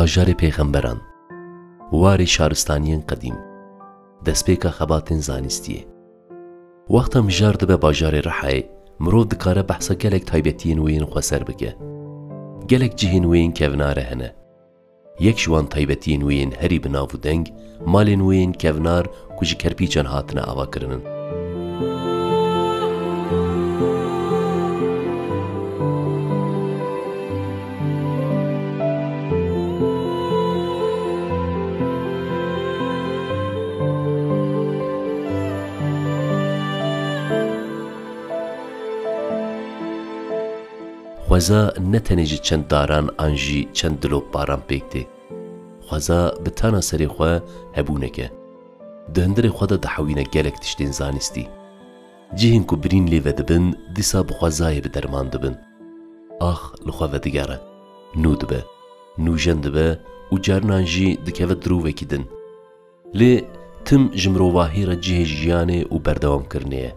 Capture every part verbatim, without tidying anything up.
Bajarê pêxemberan, warê şaristaniyên qedîm, destpêka xebatên zanîstiyê. Wexta mijar dibe bajarê Rihayê, mirov dikare behsa gelek taybetiyên wê yên xweser bike. Gelek cihên wê yên kevnare hene. Yek ji wan taybetiyên wê yên herî bi nav û deng, malên wê yên kevnar ku ji kerpîçan hatine avakirin in. Xweza ne tenê ji çend daran an jî çend dilopbaran pêk tê. Xweza bi tana serê xwe hebûnek e. Di hundirê xwe de dihewîne gelek tiştên zanîstî. Cihên ku birîn lê vedibin, dîsa bi xwezayê bi derman dibin. Ax li xwe vedigere. Nû dibe. Nûjen dibe û carinan jî dikeve dirovekî din. Lê tim ji mirovahî re cihê jiyanê û berdewamkirinê ye.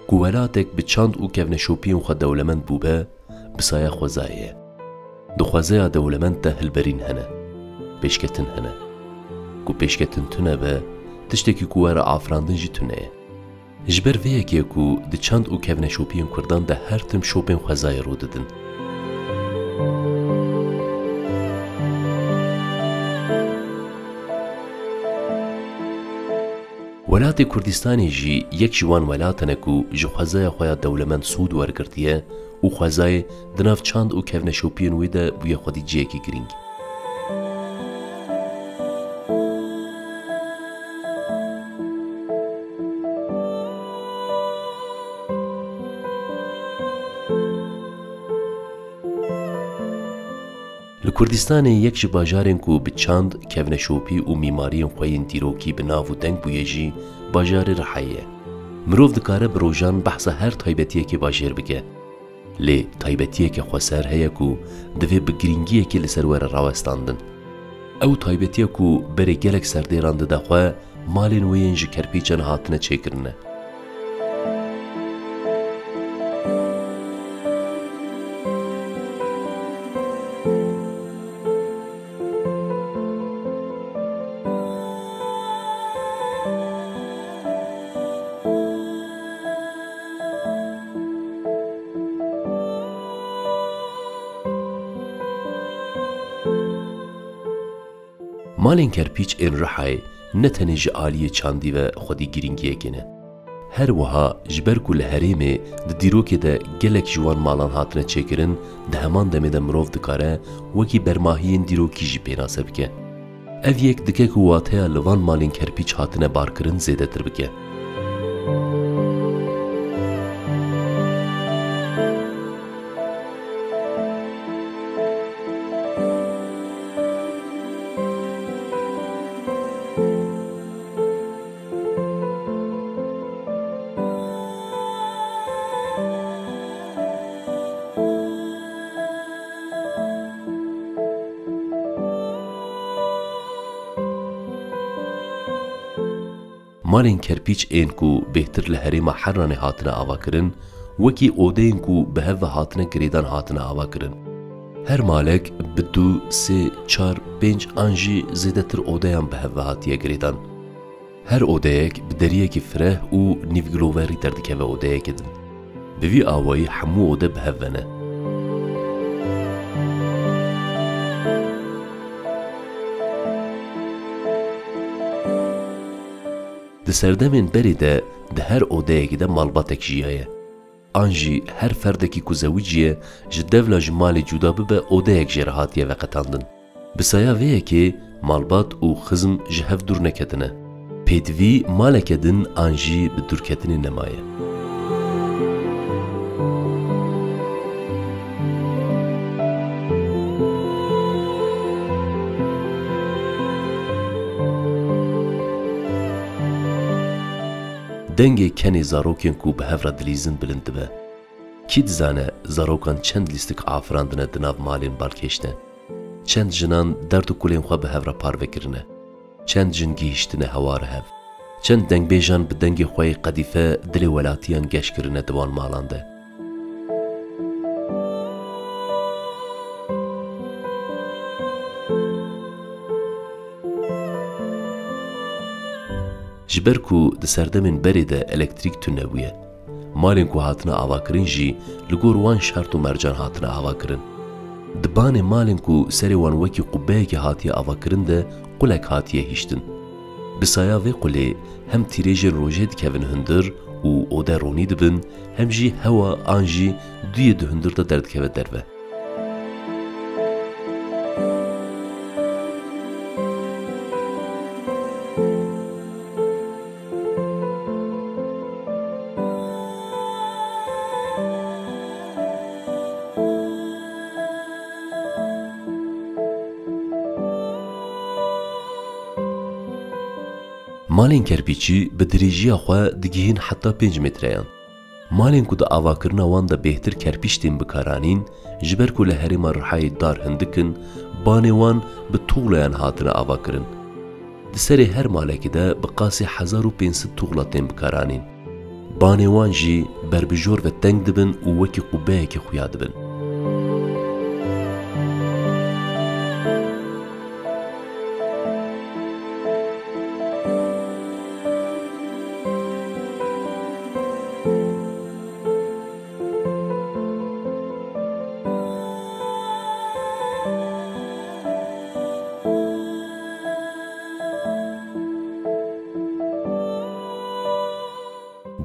Ku welatek bi çand û kevneşopiyên xwe dewlemend bûbe, bi saya xwezayê ye. Di xwezaya dewlemend de hilberîn hene, pêşketin hene. Ku pêşketin tune be, tiştekî ku were afirandin jî tune ye. Ji ber vê yekê ku di çand û kevneşopiyên Kurdan de her tim şopên xwezayê rû didin. Welatê Kurdistanê jî yek ji wan welatan e ku ji xwezaya xwe ya dewlemend sûd wergirtiye û xwezayê di nav çand û kevneşopiyên wê de bûye xwedî cihekî girîng. Li Kurdistanê yek ji bajarên ku bi çand, kevneşopî û mîmariyên xwe yên dîrokî bi nav û deng bûye jî bajarê Rihayê ye. Mirov dikare bi rojan behsa her taybetiyekê bajêr bike. Lê taybetiyeke xweser heye ku divê bi girîngiyekê li ser were rawestandin. Ew taybetiya ku berê gelek serdêran dide xwe, malên wê yên ji kerpîçan hatine çêkirin e. Malên kerpîç ên Rihayê ne tenê ji aliyê çandî ve xwedî girîngiyekê ne. Her wiha ji ber ku li herêmê di dîrokê de gelek ji wan malan hatine çêkirin, di heman demê de mirov dikare wekî bermahiyên dîrokî jî pênase bike. Ev yek dike ku wateya li van malên kerpîç hatine barkirin zêdetir bike. Malên kerpîç ên ku bêhtir li herêma Herranê hatine avakirin, wekî odeyên ku bi hev ve hatine girêdan hatine avakirin. Her malek bi du, sê, çar, pênc an jî zêdetir odeyan bi hev ve hatiye girêdan. Her odeyek bi deriyekî fireh û nîvgiloverî derdikeve odeyeke din. Bi vî awayî hemû ode bi hev ve ne. Di serdemên berê de di her odeyekê de malbatek jiyaye. An jî her ferdekî ku zewiciye, ji devla ji malê cuda bibe, odeyek jê re hatiye veqetandin. Bi saya vê yekê malbat û xizm ji hev dûr neketine. Pêdivî maleke din an jî bi dûrketinê nemaye. Dengê kenê zarokên ku bi hev re dilîzin bilind dibe. Kî dizane zarokan çend lîstik afirandine di nav malên balkêş de? Çend jinan derd û kulên xwe bi hev re parve kirine? Çend jin gihîştine hewara hev? Çend dengbêjan bi dengê xwe yê qedîfe dilê welatiyan geş kirine di wan malan de? Ji ber ku di serdemên berê de elektrîk tune bûye, malên ku hatine avakirin jî li gor wan şert û mercan hatine avakirin. Di banê malên ku serê wan wekî qubbeyekê hatiye avakirin de qulek hatiye hiştin. Bi saya vê qulê hem tîrêjên rojê dikevin hundir û ode ronî dibin, hem jî hewa an jî duyê di hundir de derdikeve derve. Malên kerpîçî bi dirêjiya xwe digihîn heta pênc metreyan. Malên ku di avakirina wan de bêhtir kerpîç tên bikaranîn, ji ber ku li herêma Rihayê dar hindik in, banê wan bi tuxlayan hatine avakirin. Di serê her malekê de bi qasî hezar û pênc sed tuxla tên bikaranîn. Banê wan jî ber bi jor ve teng dibin û wekî qubbeyekê xuya dibin.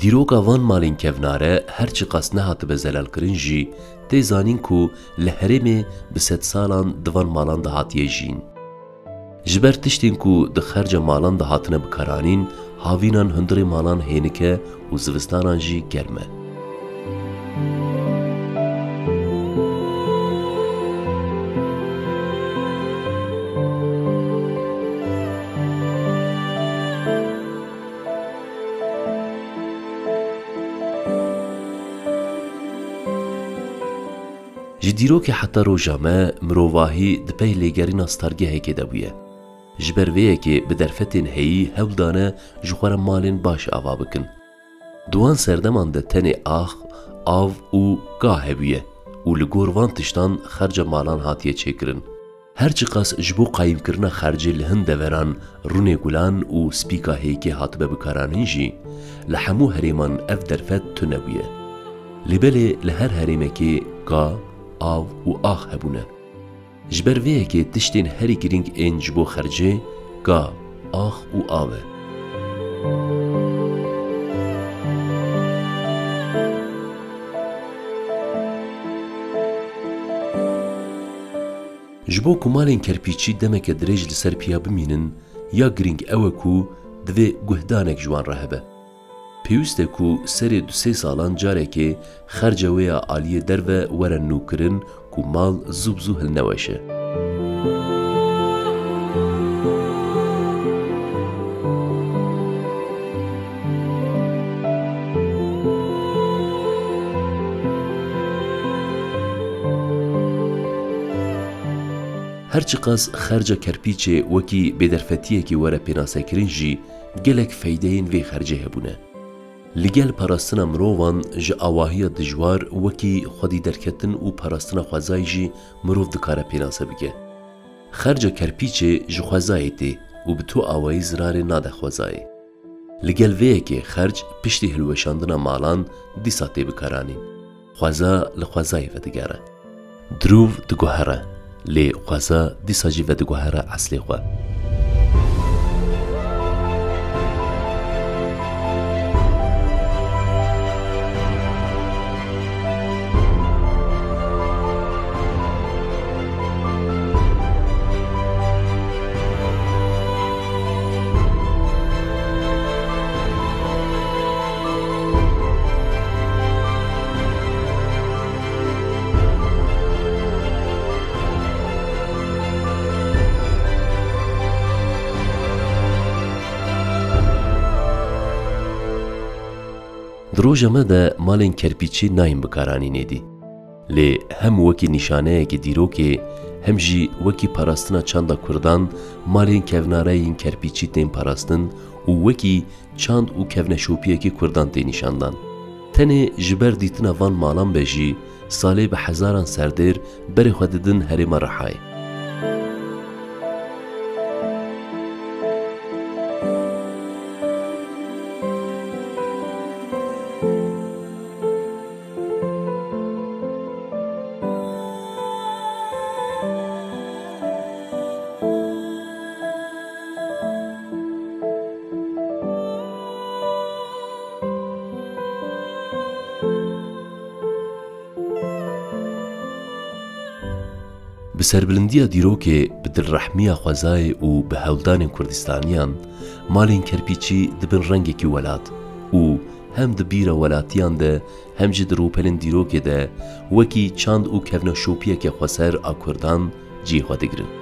Dîroka van malên kevnare her çiqas nehatibe zelalkirin jî, tê zanîn ku li herêmê bi sedsalan di van malan de hatiye jiyîn. Ji ber tiştên ku di xerca malan de hatine bikaranîn, havînan hundirê malan hênik e û zivistanan jî germ e. Ji dîrokê heta roja me, mirovahî di pey lêgerîna stargehekê de bûye. Ji ber vê yekê bi derfetên heyî hewl dane ji xwe re malên baş ava bikin. Di wan serdeman de tenê ax, av û ka hebûye û li gor van tiştan xerca malan hatiye çêkirin. Her çiqas ji bo qayîmkirina xercê li hin deveran rûnê gulan û spîka hêkê hatibe bikaranîn jî, li hemû herêman ev derfet tune bûye. Lê belê li her herêmekê ka, av û ax hebûne. Ji ber vê yekê tiştên herî girîng ên ji bo xercê ka, ax û av e. Ji bo ku malên kerpîçî demeke dirêj li ser piya bimînin, ya girîng ew e ku divê guhdanek ji wan re hebe. Pêwîst e ku serê du sê salan carekê xerca wê ya aliyê derve were nûkirin ku mal zû bi zû hilneweşe. Her çiqas xerca kerpîçê wekî bêderfetiyekê were pênasekirin jî, gelek feydeyên vê xercê hebûne. Li gel parastina mirovan ji awahiya dijwar wekî xwedî derketin û parastina xwezayê jî mirov dikare pênase bike. Xerca kerpîçê ji xwezayê tê û bi tu awayî zirarê nade xwezayê. Li gel vê yekê xerc piştî hilweşandina malan dîsa tê bikaranîn. Xweza li xwezayê vedigere. Dirûv diguhere, lê xweza dîsa jî vediguhere eslê xwe. Di roja me de malên kerpîçî nayên bikaranînê dî. Lê hem wekî nîşaneyekê dîrokê, hem jî wekî parastina çanda Kurdan malên kevnare yên kerpîçî tên parastin û wekî çand û kevneşopiyekê Kurdan tê nîşandan. Tenê ji ber dîtina van malan be jî, salê bi hezaran serdêr berê xwe didin herêma Rihayê. Bi serbilindiya dîrokê, bi dilrehmiya xwezayê û bi hewldanên Kurdistaniyan, malên kerpîçî dibin rengekî welat û hem di bîra welatiyan de hem jî di rûpelên dîrokê de wekî çand û kevneşopiyeke xweser a Kurdan cihê xwe digirin.